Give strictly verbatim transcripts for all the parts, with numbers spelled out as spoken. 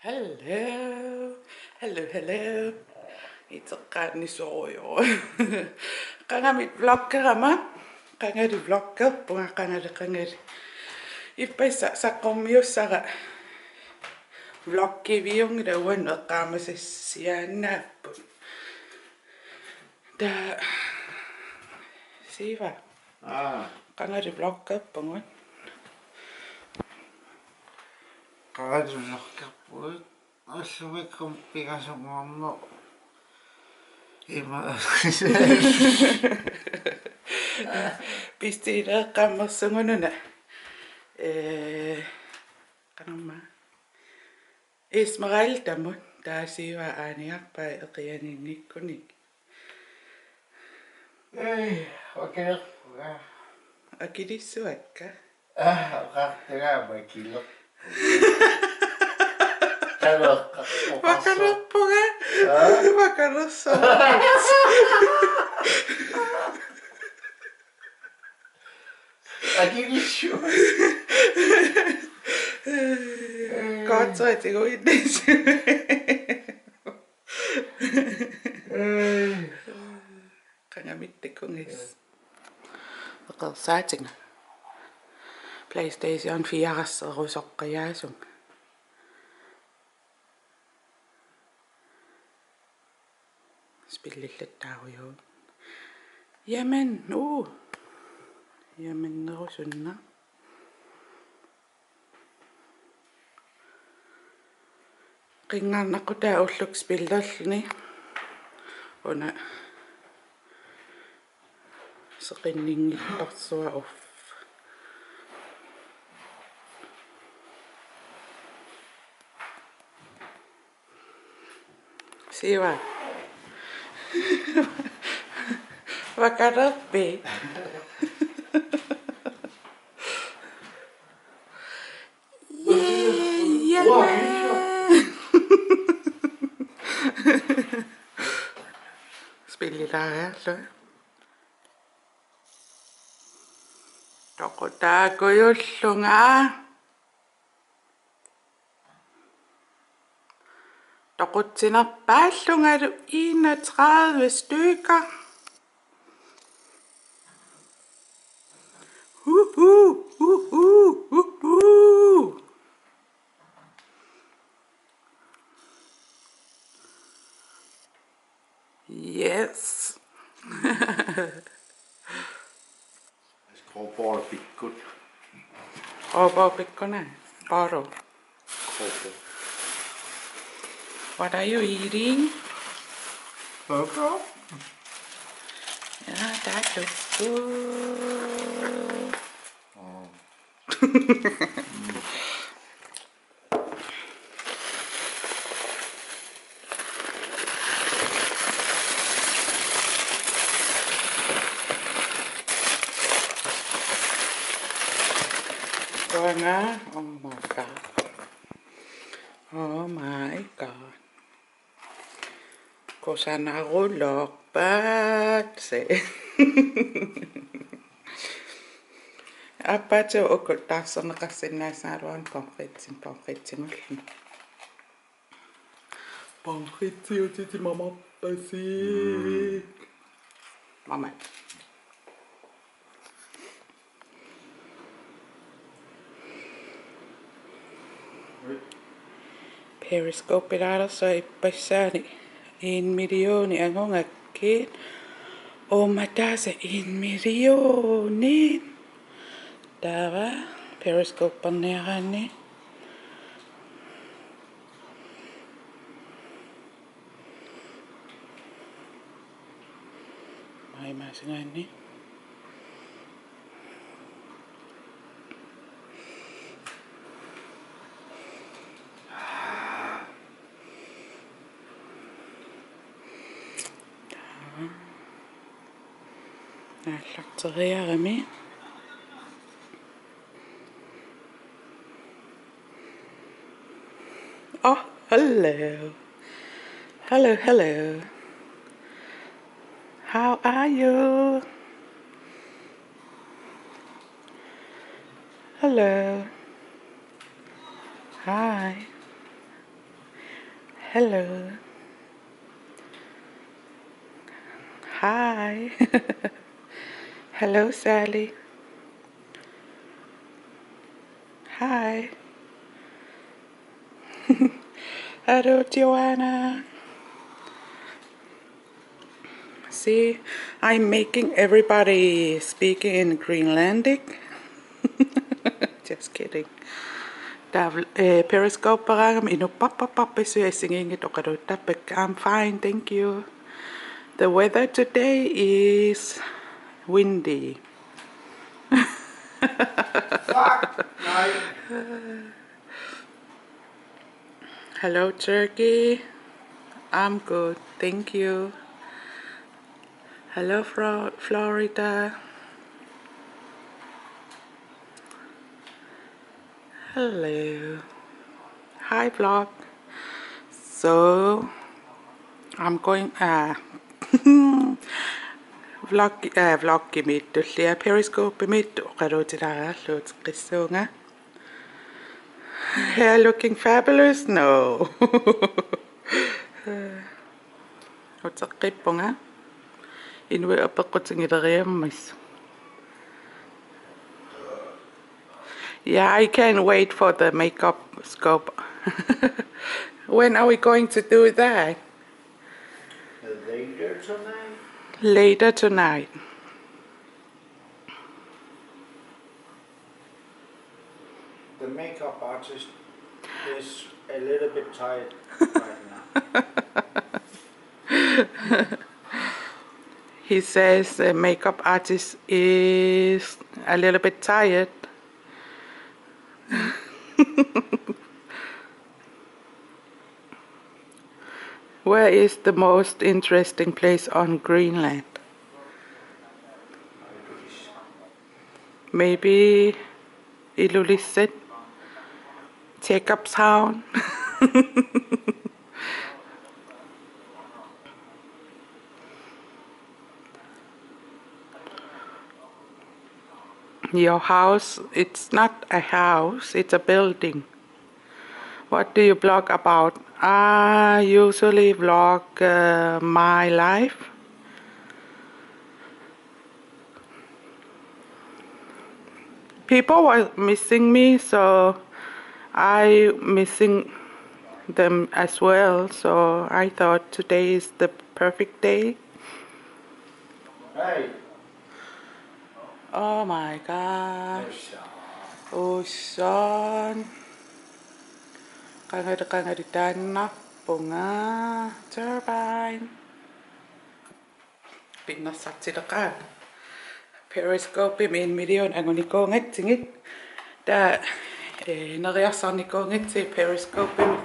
Hello. Hello, hello. Iteqqaannisorujuk. Qangamit vloggerama. Qangali vloggerpunga, qangali, qangali. Ippassaq saqqummiussara vloggiviunngilaq, uannut eqqaamasassiaannaapput. Taava Siiva. Aa. Qangali vloggerpugut. Qangali vloggerpugut. Assumikkut pingasunngorneq. Ima. Pistiileeqqammersugununa. Ee, qanormaa. Esmeraldamut, taava Siiva aaniarpai eqianiinngikkunik. Ei, akilerpunga. Akilissuakka. Ah, oqartunga akilerpunga. Qanoq oqarsoq? Vakalerpunga. Aa? Vakalersoq. Akilissuakka. Kaatsoatigu innis. Qangamittakungis. Eqersaatinga. PlayStation fire-rserusoqqajaasunga. Spillillattaarujuuvoq. Jamen, uu. Jamen, nerusunna. Qinngarnaqutaa ullukkut spillerluni. Una seqinninngittarsuaq, uff. Siiva. Vakalerpit? Jee, jee. Spillilaariarlunga. Toqutaakujullunga. Toqutsinerpaallungalu enogtredive stykker. Uhu, uhu, uhu. Yes. Gråbål pikkut. Gråbål pikkuna. Bottle. Gråbål. What are you eating? Burger. Ja, der er du. Oh. Uanga, oh my God. Oh my God. Kusanarulorpat se. Aappaattut uku taarserneqarsinnaassaagaluarput pomfritsi, pomfritsimullu. Pomfritsiutitit mamarpasi. Mm. Mama. Periscope-ilaalersoq ippassaani en millioni angugakkit. Uummataasa en millioni. Taava Periscope-erniaraanni. Maimaasingaanni. Aallarteriarami. Oh, hello. Hello, hello. How are you? Hello. Hi. Hello. Hi. Hello, Sally. Hi. Hello, Joanna. See, I'm making everybody speaking in Greenlandic. Just kidding. Taava, eh, Periscope-raangama inuppassuarpassuit assigiinngitsut oqaluuttarpakka. I'm fine, thank you. The weather today is windy. Fuck, nej. Hello, Turkey. I'm good, thank you. Hello, Flo- Florida. Hello. Hi, vlog. So, I'm going, uh, vlog, uh, vlogimiittuulli, Periscope-imiittoq oqaluutilaariarlugu uteqqissuunga. Hair looking fabulous? No. Uteqqippunga. Inuit apeqqutigileriammassuk. Yeah, I can't wait for the makeup scope. When are we going to do that? Later tonight. Later tonight. The makeup artist is a little bit tired right now. He says the makeup artist is a little bit tired. Where is the most interesting place on Greenland? Maybe Ilulissat, Jacobstown. Your house, it's not a house, it's a building. What do you blog about? I usually vlog, uh, my life. People were missing me, so I missing them as well. So I thought today is the perfect day. Hey. Oh my God. Ocean. Ocean. Qangali, qangali taannarpunga. Turbine. Pinnersartileqaanga. Periscope-imi en million angunikuugatsigit. Taava, eh, neriarsarnikuugatsigit Periscope-imi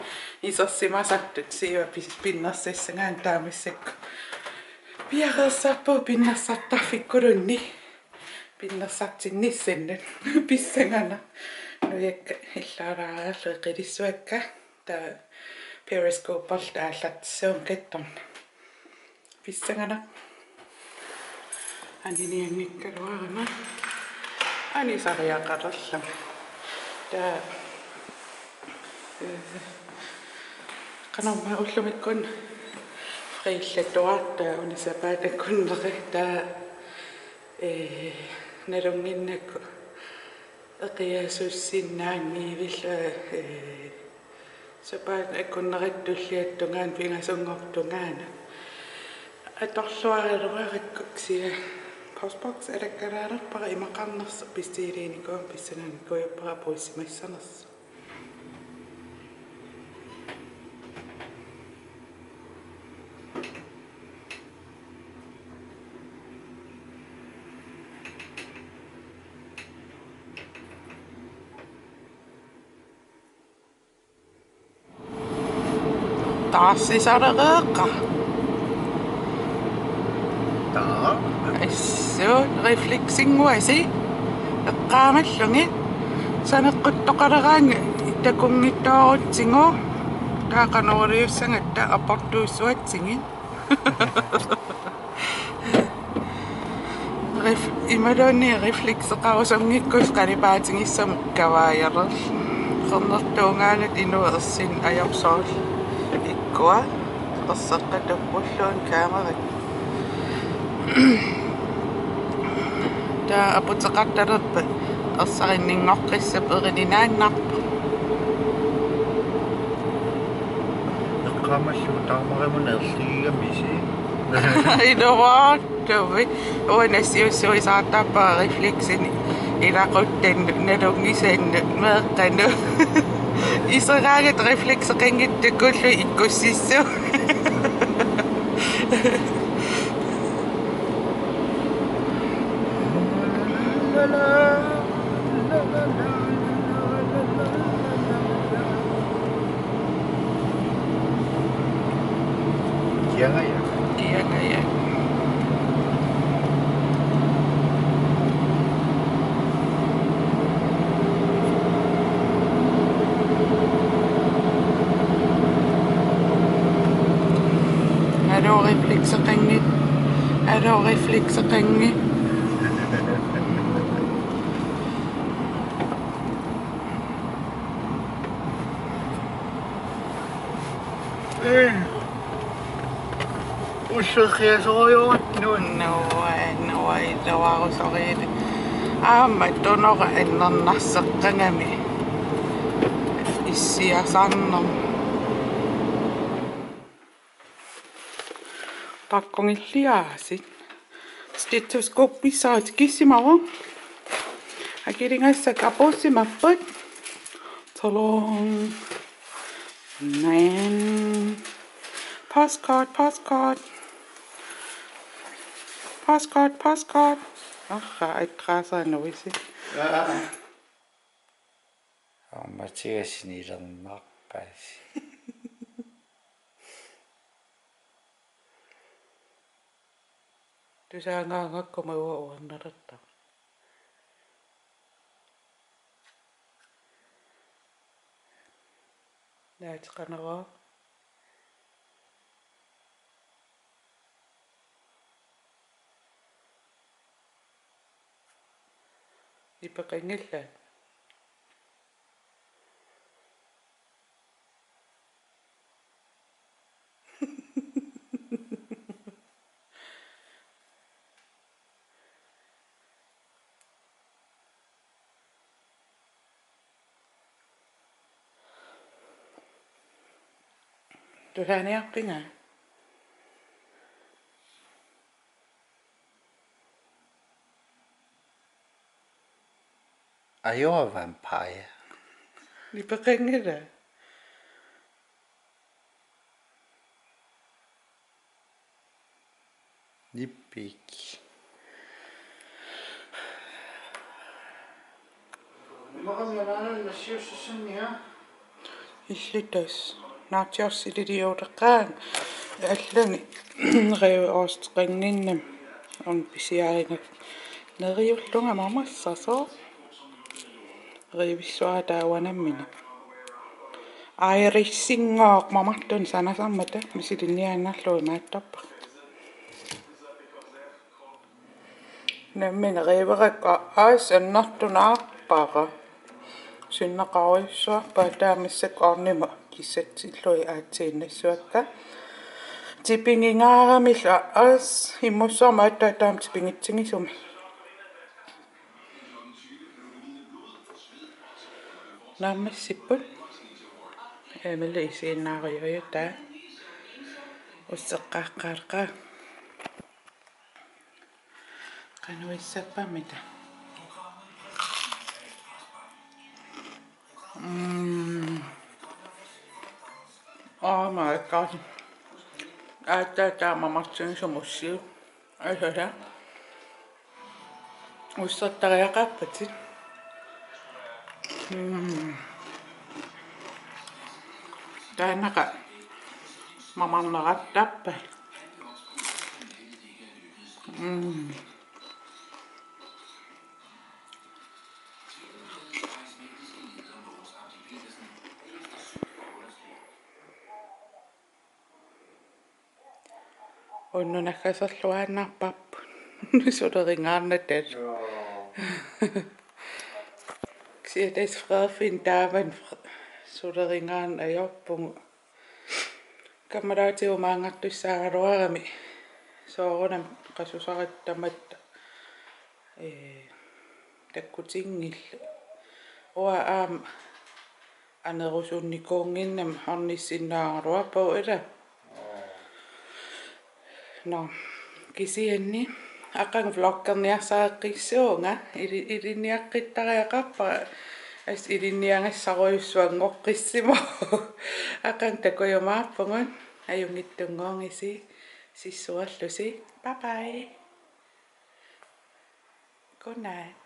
isersimasartut, siua pis-, pinnersassagaanni, taava massakkut piareersarpugut pinnersartarfikkuluunniit pinnersartinnissannut. Pissanganaq. Nujakka illaalaariarlugit qilissuakka. Taava Periscope-erluta aallartissuunga kattorna. Pissanganaq. Aninianngikkaluarama anisariaqalerlunga. Taava, eh, qanormaa ullumikkut friillatuarta una sapaatip akunneri, taava, eh, nalunnginnakku eqiasuussinnaanngivillunga, eh, sapaatip akunnerata tulliata tungaanut pingasunngortungaanut. Atorluaraluarakku kisianni postbox alakkalaalerpara imaqarnersoq, bestiiliinikuugama pissanganikuugaluarpara puissimassanersoq. Taarsisarereeqqa. Taava. Assut refleksinnguasi eqqaamallugit saneqquttoqaleraangat takunngitsoorutsigit, taava qanoq iliussagatta aportuussuatsigit. Ref-, imaluunniit reflekseqarusunngikkussooq qalipaatigissamut kavaajalerlunga. Qernertuugaanut inuit ersineq ajorsoorluni. Ikkua, erseqqatupulluunniit kaamera. Taava aputeqartalerpat ersarinninngoqqissaaq, erininaannarpoq. Eqqaamallugu taamarimuna erligigamisi. Ilumoortumik. Uanga nassiussuisaartarpara refleksinik ilaquttannut, nalunngisannut, meeqqanut. Iseraangat reflekseqanngitsukullu ikkussissuugut. Kiangajak. Kiangajak. Aluu reflekseqanngitsoq. Aluu reflekseqanngitsoq. Ulluiqiasorujuunnut. Nuua, nuua iluarusoriit. Aamma tunora annernarseqqagami. Issiasarnermut. Takkungilliaasit. Stetoskopissaatit kissimavoq. Akiligassat apuussimapput. Tolong. Nan. Postkort, postkort. Postkort, postkort. Aha, adresse nuisi. Aamma tigasinilernaarpasi. Tusaangaangakkuma uanga uernalertaq. Naateqanera. Nipeqanngilaat. Tusaaniarpiga? Are you a vampire? Nipeqanngilaq. Nippik. Imaqa mianaanani nassiussussanniha. Illitas. Naatsorsililiuteqaanga. Allani qiviarusteqannginnami una pisiarigakku. Neriullunga mamassasoq. Qivissuara taava nammineq. Irisinngooq mamartunik sanasarmata misilinniaannarlugu imaattarpara. Nammineq qiverakku aas annertunaarpara. Sinnaqarujussuarpara taava massakkut ornimut kissatsillugit aatsiinnassavakka. Tipigingaaramilu aas immussormat aatsaat taama tipigitsigisumik. Naammassipput. Emily isiinnaarujuujutaa. Usseqqaaqqaarqaa. Qanoq issappamita. Mm. Oh my God. Aatsaat taama mamartunik sumussiu. Asasa. Ussertariaqarpatit. Mm. Taannaqa mamarnerattarpai. Mm. Unnuk naggaserluaannarparput. Sulerinngaarnata. Joo. Kisianni tassa Frederik taamani fre-, sulerinngaarneq ajorpugut. Kammalaatigut maanngartussaagaluarami soorunami qasusaratta tamatta, ee, takkutinngillat. Uanga aamma anerusunnikuunnginnama ornissinnaagaluarpagut, ilaa. Nå, kisianni aqagu vloggerniarsareqqissuunga, ili-, ilinniaqqittariaqarpara, assut ilinniagassarujussuanngoqqissimavoq. Aqagu takujumaarpugut, ajunngitsunnguugisi, sissuerlusi. Bye bye. Good night.